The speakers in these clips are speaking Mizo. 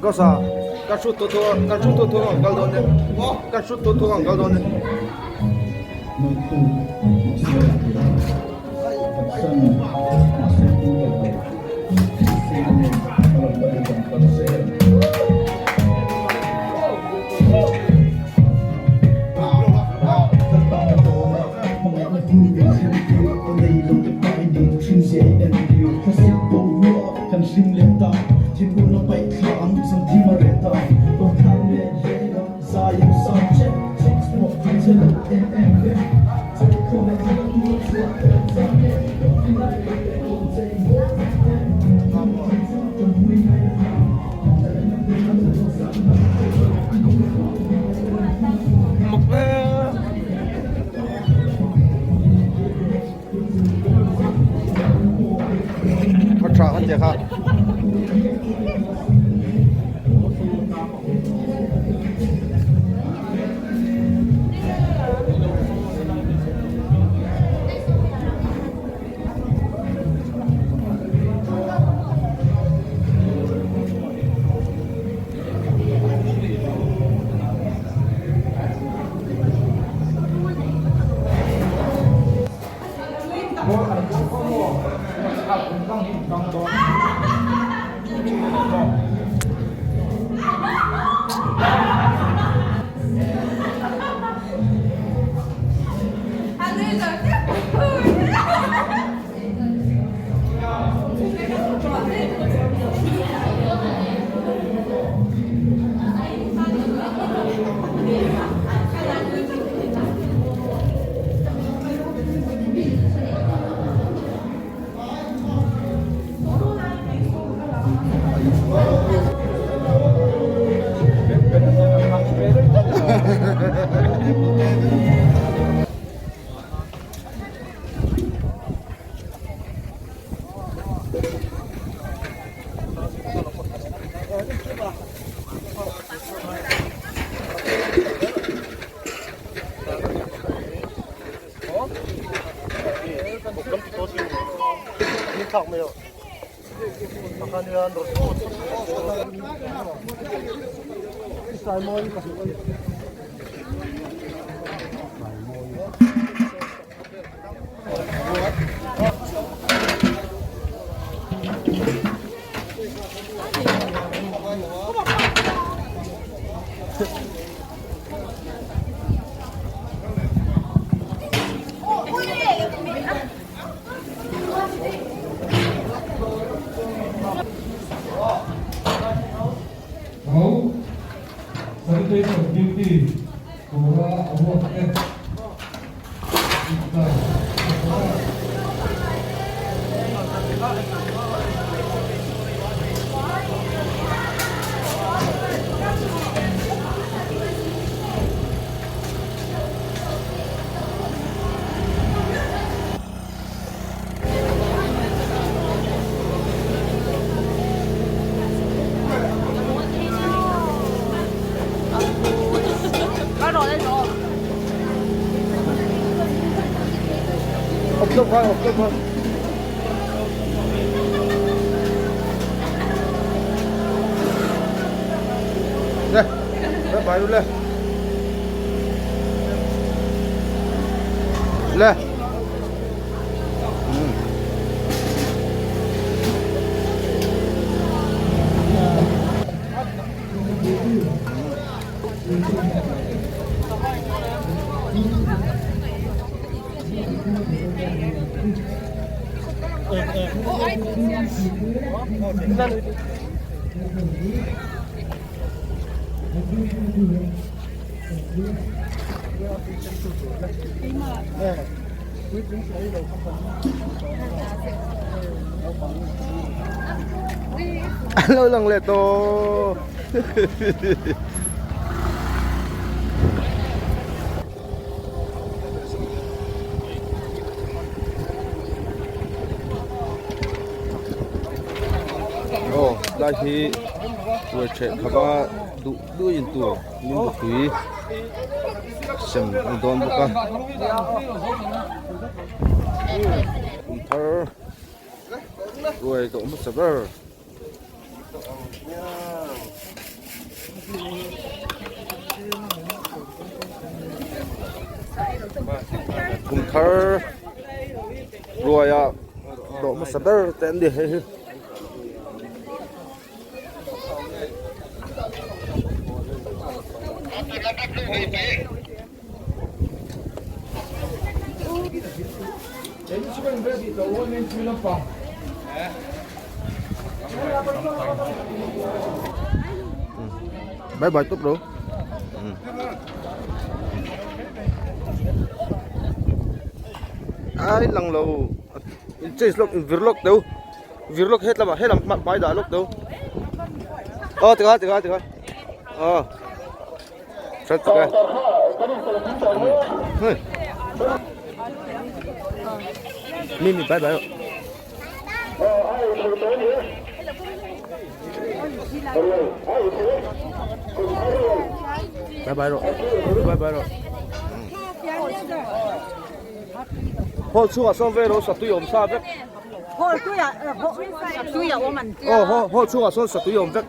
Gosa kan hrut tawh tawh kan hrut tawh tawh ang kal dawn e kan hrut tawh tawh ang kal dawn e. A tha han tia kha. An lo lang leh tawh. Aw tlai hi ruai ṭheh khapa duh duh in tur limbu tui sem a ni dawn bawk a kum thar ruai tawh hmasa ber. Kum thar ruaia dawh hmasa ber te an ni hei hi. Bye bye tốt rồi. Ai lang lo. In change lok in vir lok deuh. Vir lok het lamah helam hmai dah lok deuh. Aw tikha tikha tikha. Aw. That tak e. Hei. Mi mi bye bye. Bye bye rawh. Bye bye rawh. Hall chhungah sawn ve rawh satui awm sa vek. Hall tuiah satui a awm an tia. Aw hall chhungah sawn satui awm vek.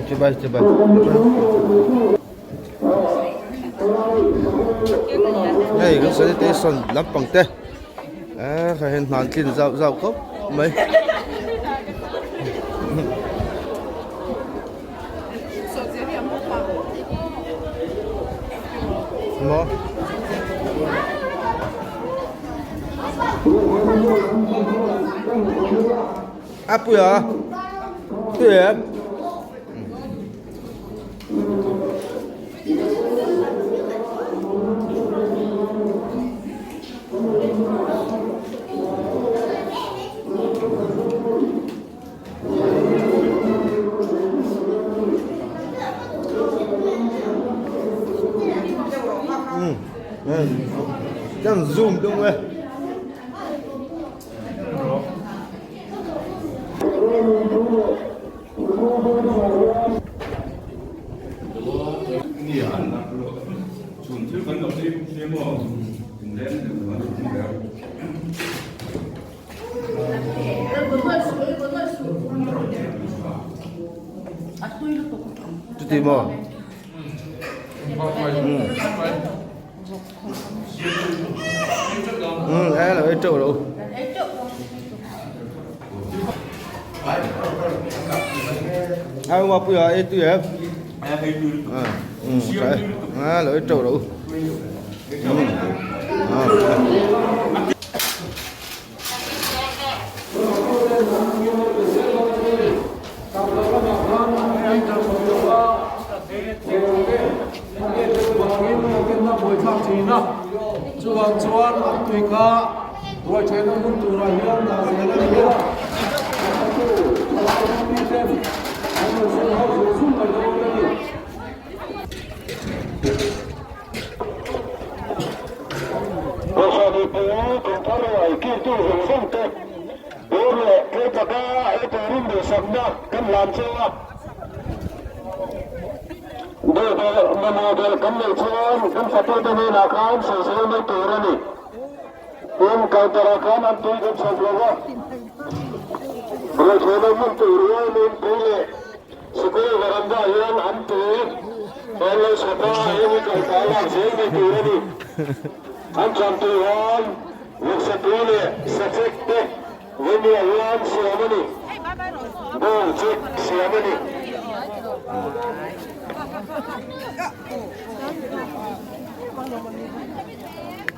Chibai chibai. Hei kan sanitation lampang te eh kha hian hnan tlin zauh zauh khawp mai. Maw. A puia tui em. Kan zoom deuh e. Chuti maw? Ừ, thế là cái trụ đủ. Ai mà bây giờ ấy tôi em. Ừ, ừ, à, là cái trụ đủ. Ừ. Ka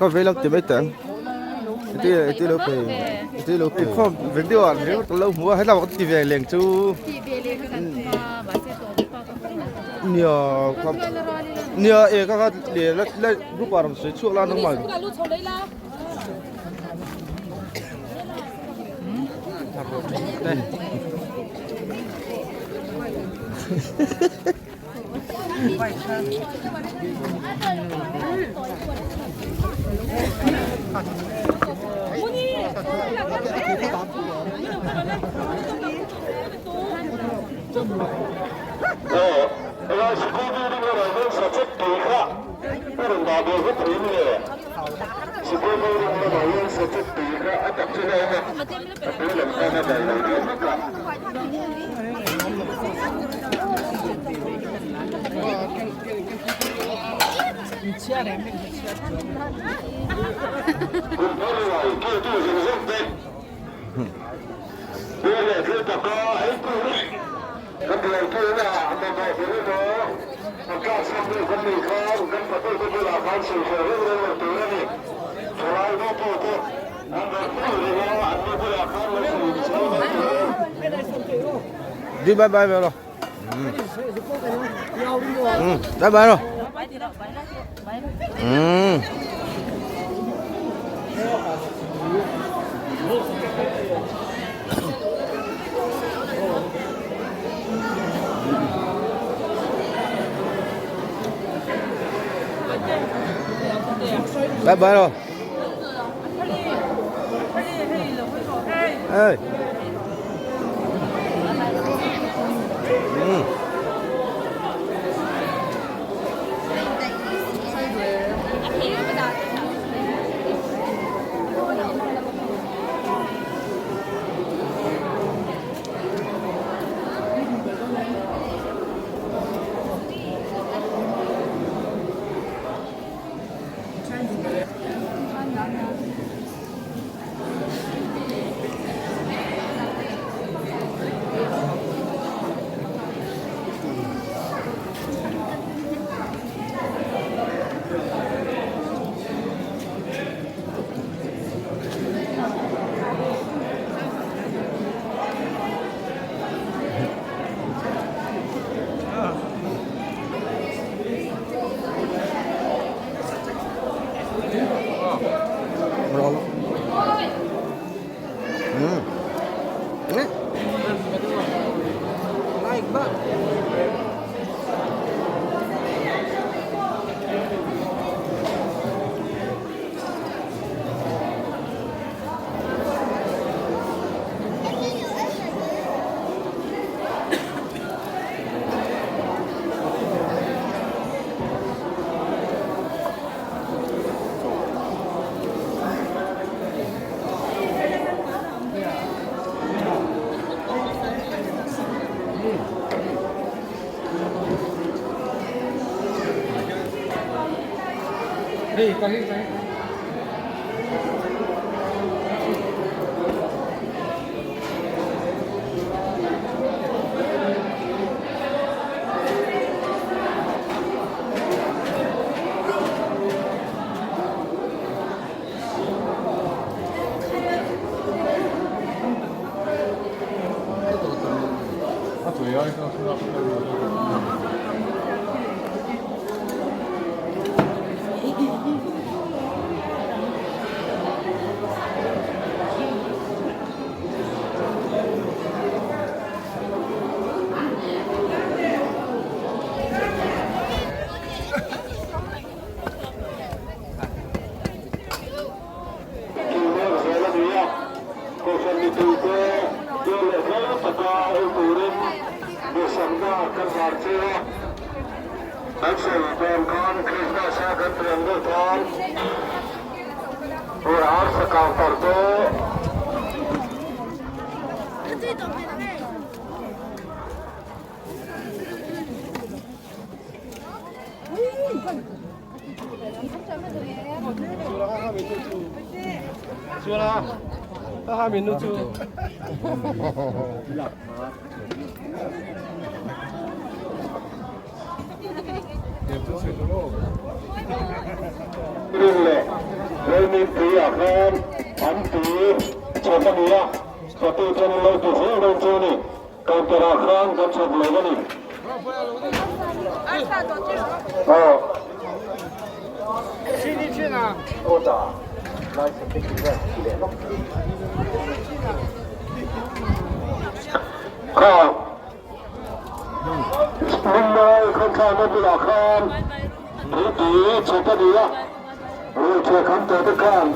vei lo ti mai teh ang iti iti lo pe iti lo pe khawm video ah ringawt ka lo hmu a hetlai ah ka ti ve leng chu nia nia e ka kha le la la group ah rawn sawi chhuak la nangmah Đi bye bye về rồi. Ừ. Bye bye rồi. Ừ. Bye bye rồi. Ê. Ừ. Thilhmel zel a ni a, Kohhran mipuite vel leh hle taka ei turin duhsakna kan zar che a. Kan sawi dawn khan Krismas a kan pian deuh khan he arsa counter te Rin leh Lalnunpui ah khan an ti chhawp a ni a, fatu chuan an lo ti zel dawn chu a ni. Counter ah khan kan chhawp lo a ni. Aw. Kha. Mumbai khawthlakna bulah khan thiltui chhawp a ni a, ruihtheih kham tawh te khan.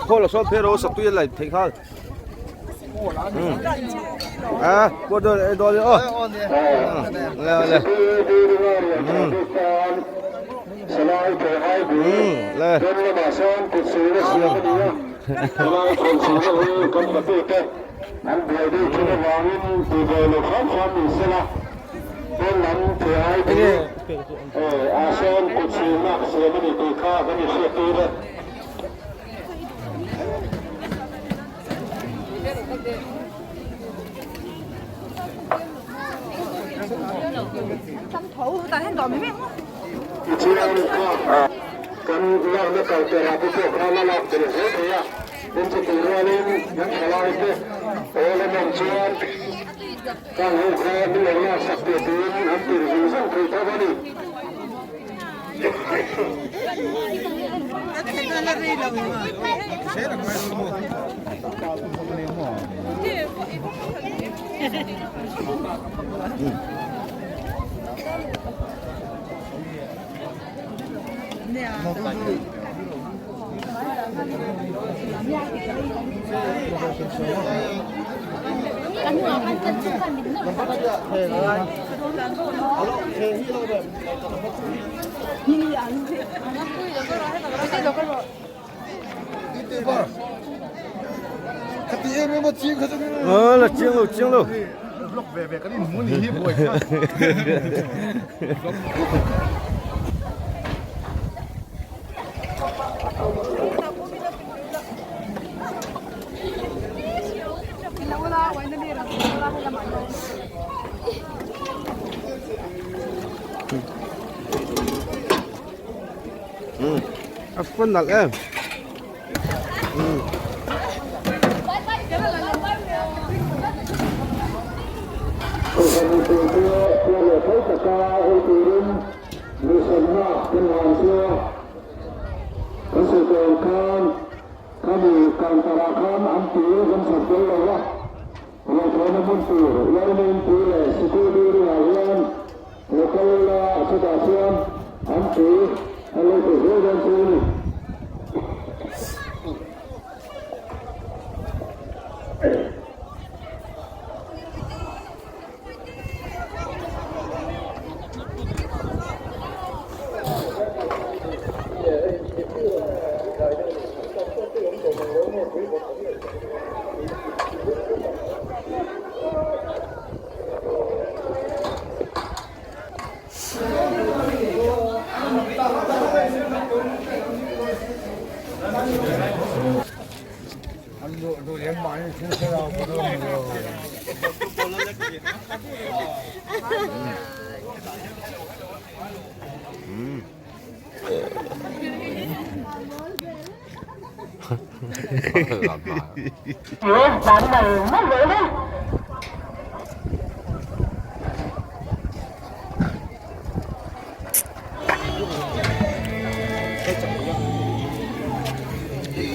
Khawl a sawn phei rawh saktui a laih theih nghal. À, qua đây đo đi ô. Lẹ lẹ. Lẹ. Kan lakna kal terah te pawh khan a lak tel hle thei a, tin chutih rualin kan thalaite awl an awm chuan khang ho kha min lo laksak teh tiin an tir zung zung thei tho a ni. Ờ là chiêng lo chiêng lo. A phun nalh em. Local chutah chuan an pui a lo pe zel dawn chu a ni.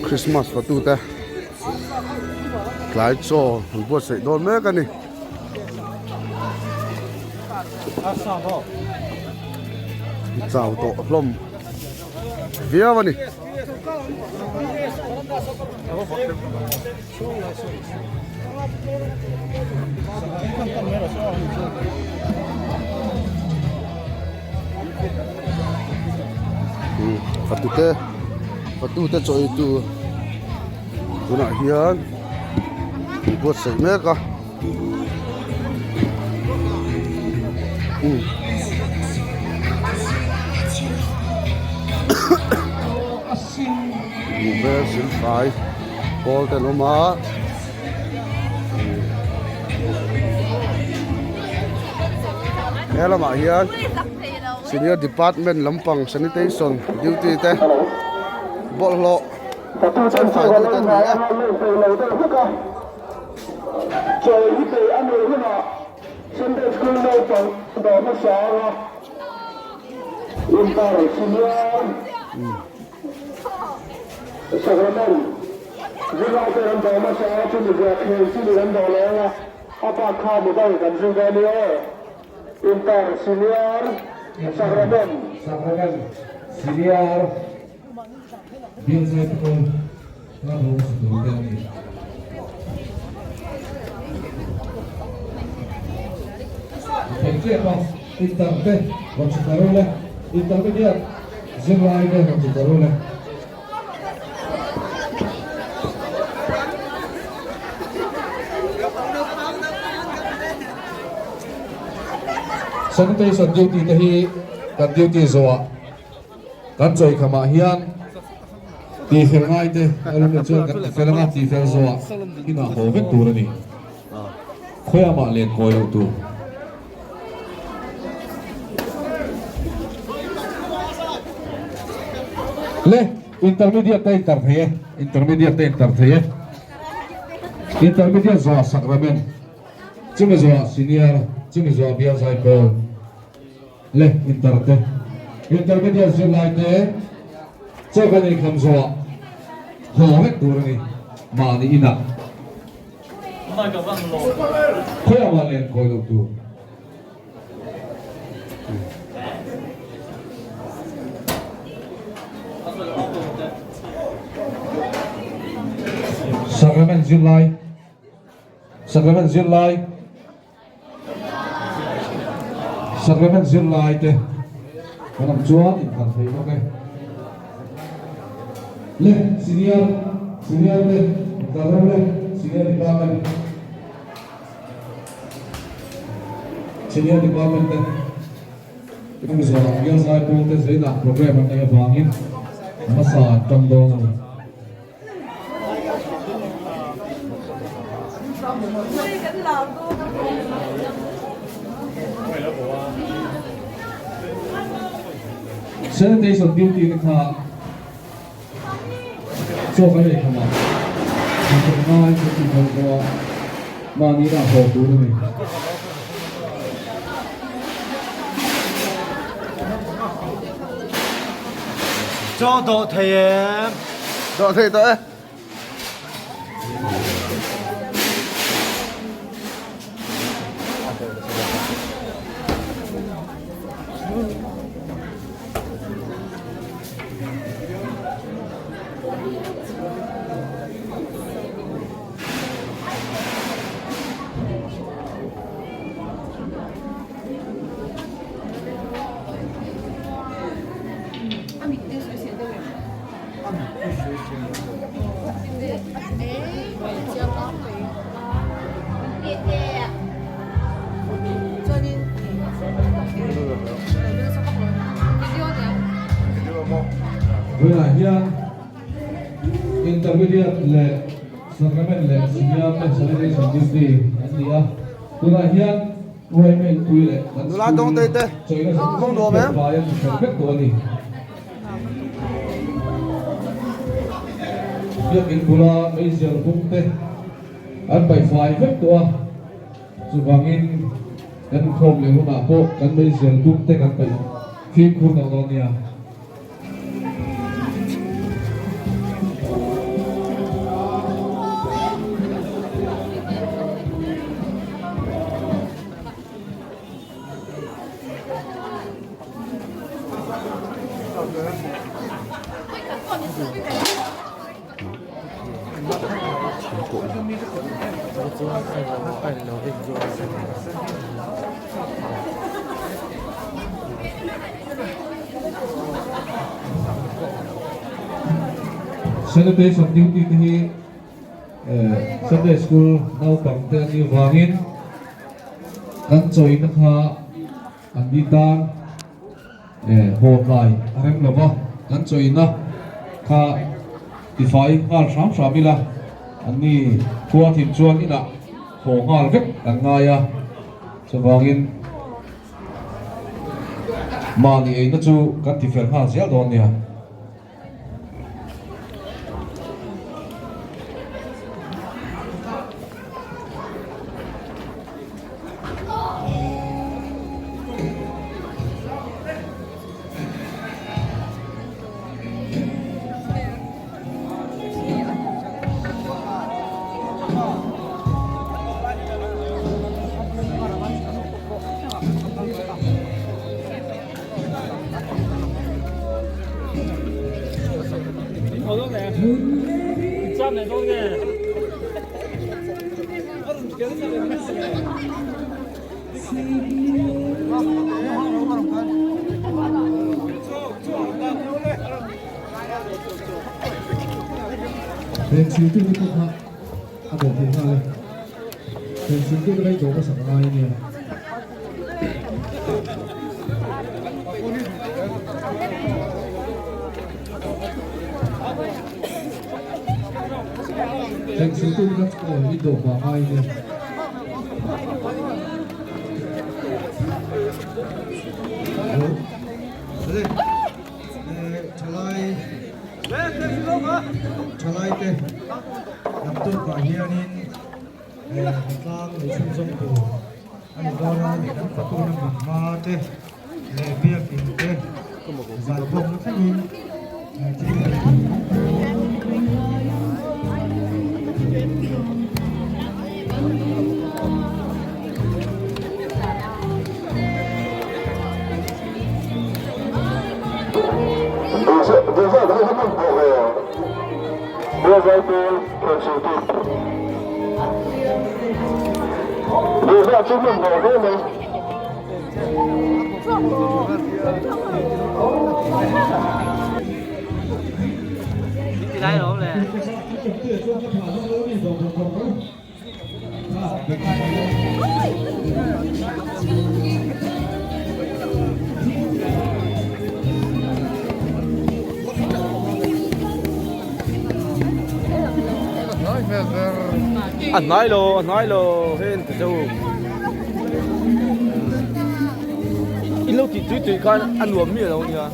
Christmas fatute tlai chaw an buatsaih dawn mek a ni. Chau tawh hlawm viau a ni. Fatute fatute chaw ei tur tunah hian an buatsaih mek a. Buhbel silfai pawl te an awm a he lamah hian senior department lampang sanitation duty te bawlhhlawh thianfai tute an ni a. Chawi hi peih a nih hunah Sunday School naupang dawr hmasa anga intar senior Sacrament zirlaite kan dawr hmasa a, chumi zia khel chumi kan dawr leh anga a bak kha mobile kan zir dawn nia aw. Intar senior Sacrament. Sacrament senior. Bial zai pawl hla bo hmasa tur te a ni. A thei tep a, intar te rawn chhi ta rul e, intermediate zirlai te rawn chhi ta rul e. Sanitation duty te hi kan duty zawhah Kan chawikhamah hian tihfel ngaite a rum leh chuan kan tifel anga tihfel zawhah inah haw vek tur a ni. Khawiamah len kawi loh tur. Le intermediate te intar thei e, intermediate te intar thei e. Intermediate zawhah sacrament, chumi zawhah senior, chumi zawhah bial zaipawl. Le inter te, intermediate zirlai te chaw kan inkham zawhah haw vek tur a ni mahni inah khawiah mah len kawi loh tur. Sacrament zirlai, Sacrament zirlai. Sacrament zirlai te kan awm chuan inthlan thei bawk e. Le senior senior te inthlan reuh le senior department senior department te hemi zawhah bial zai pawl te zeinah program an neih avangin hmasa an tang dawn a ni. Sanitation duty te kha chaw kan ei kham a, hnathawk ngai kan tih phal pawh a mahni inah haw tur a ni. Chaw dawh thei em? Dawh thei tawh e. Vawiinah hian intermediate leh. Sacrament leh Senior te Sanitation Duty an ni a, tunah hian yma inpui leh kan school in chawina zawng zawng te fai an hmu vek tawh a ni. Biakin bula meizial bung te an paihfai vek tawh a, chuvangin kan inkhawm leh hunah pawh kan meizial bung te kan paih fimkhur tawh dawn nia. Sanitation duty te hi Sunday school naupang te an nih vangin kan chawina kha an ni tan haw tlai a rem lo va, kan chawina kha tifai nghal hram hram ila an ni khua thim chuan inah haw nghal vek an ngai a, chuvangin mahni eina chu kan tifel nghal zel dawn nia. Pencil tu te pawh kha a bawh thei nghal e. Pencil tu te kha i dawh hmasak a ngai a nia. Pencil tu te kha aw i dawh pah a ngai a nia. Thalai te lam tawkah hianin hnatlang leh chhunzawm tur a ni dawn a, kan fakawna hmun hma te leh biakin te zaikhawmna thlengin thil A hnai lo a hnai lo hei ti zo in lo tih tui tui khan a nuam miah lo nia.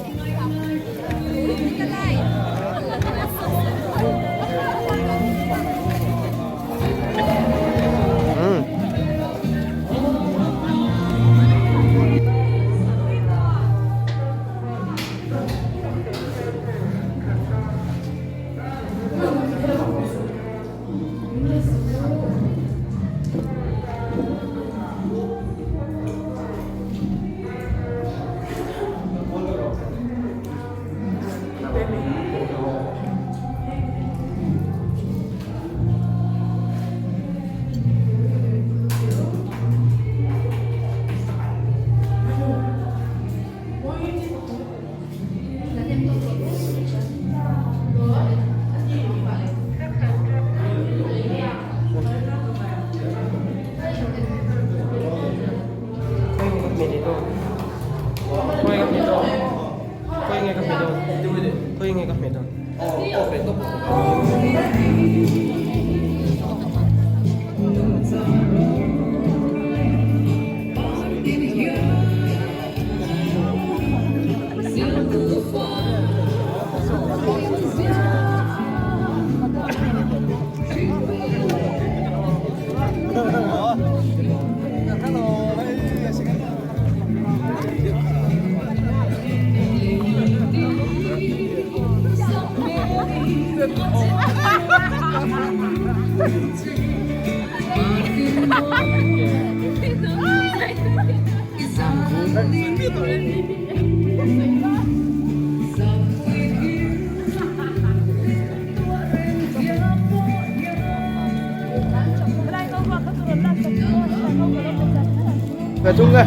Về chung đây.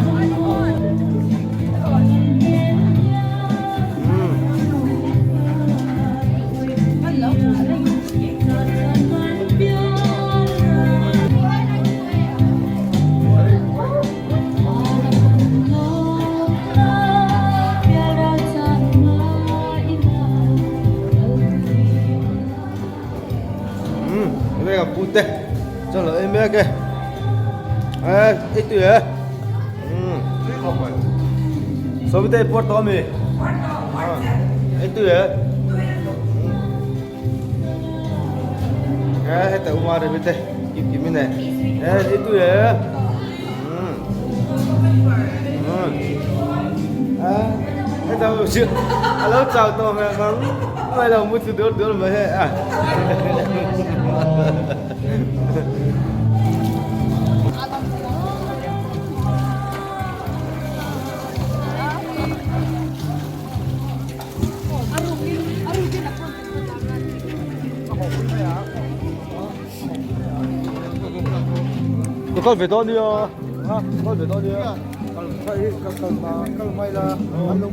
Cái gặp bút đây cho là em bé kìa. Ê, ít tuổi ấy. Số bên đây Porto mi. Ít tuổi ấy. Ê, hết tại Umar rồi bên đây. Kịp kịp bên này. Ê, ít tuổi ấy. Hết tao chưa. Alo chào tôi mẹ nắng. Mày là một đứa đứa mà hết à. Kal ve dawn nia, kal ve dawn nia. Kal kal kal mai la, an lo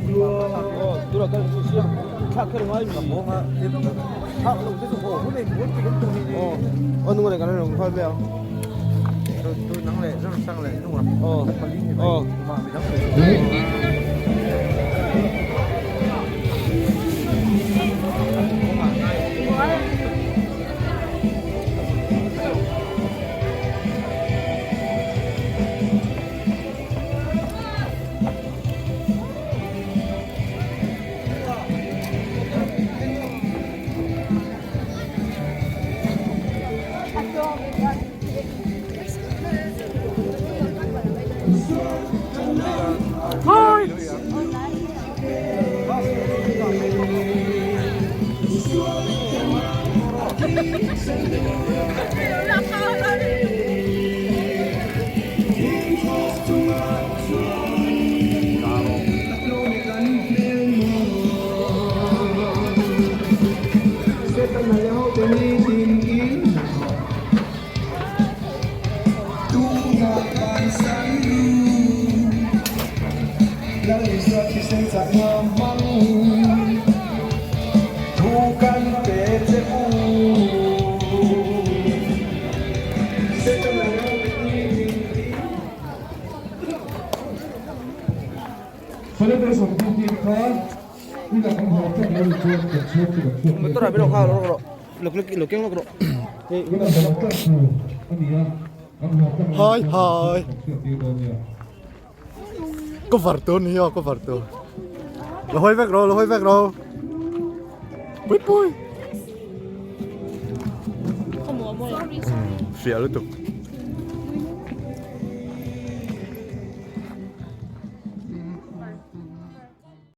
aw tura kal chu sia, thak kher ngai mi. Thak lo te chu haw hun ei muan ti kan tum hi ni. Aw nung kan lo phal mai ang. Tu nang leh zam sang leh nung a. Aw aw ma mi dang leh. Motor ah bilo kha lo ro lok lok lok keng lok ro. Hi hi. Có vật tuôn hi có vật tuôn. Lo hoi vek ro, lo hoi vek ro. Pui pui. Fia lutuk.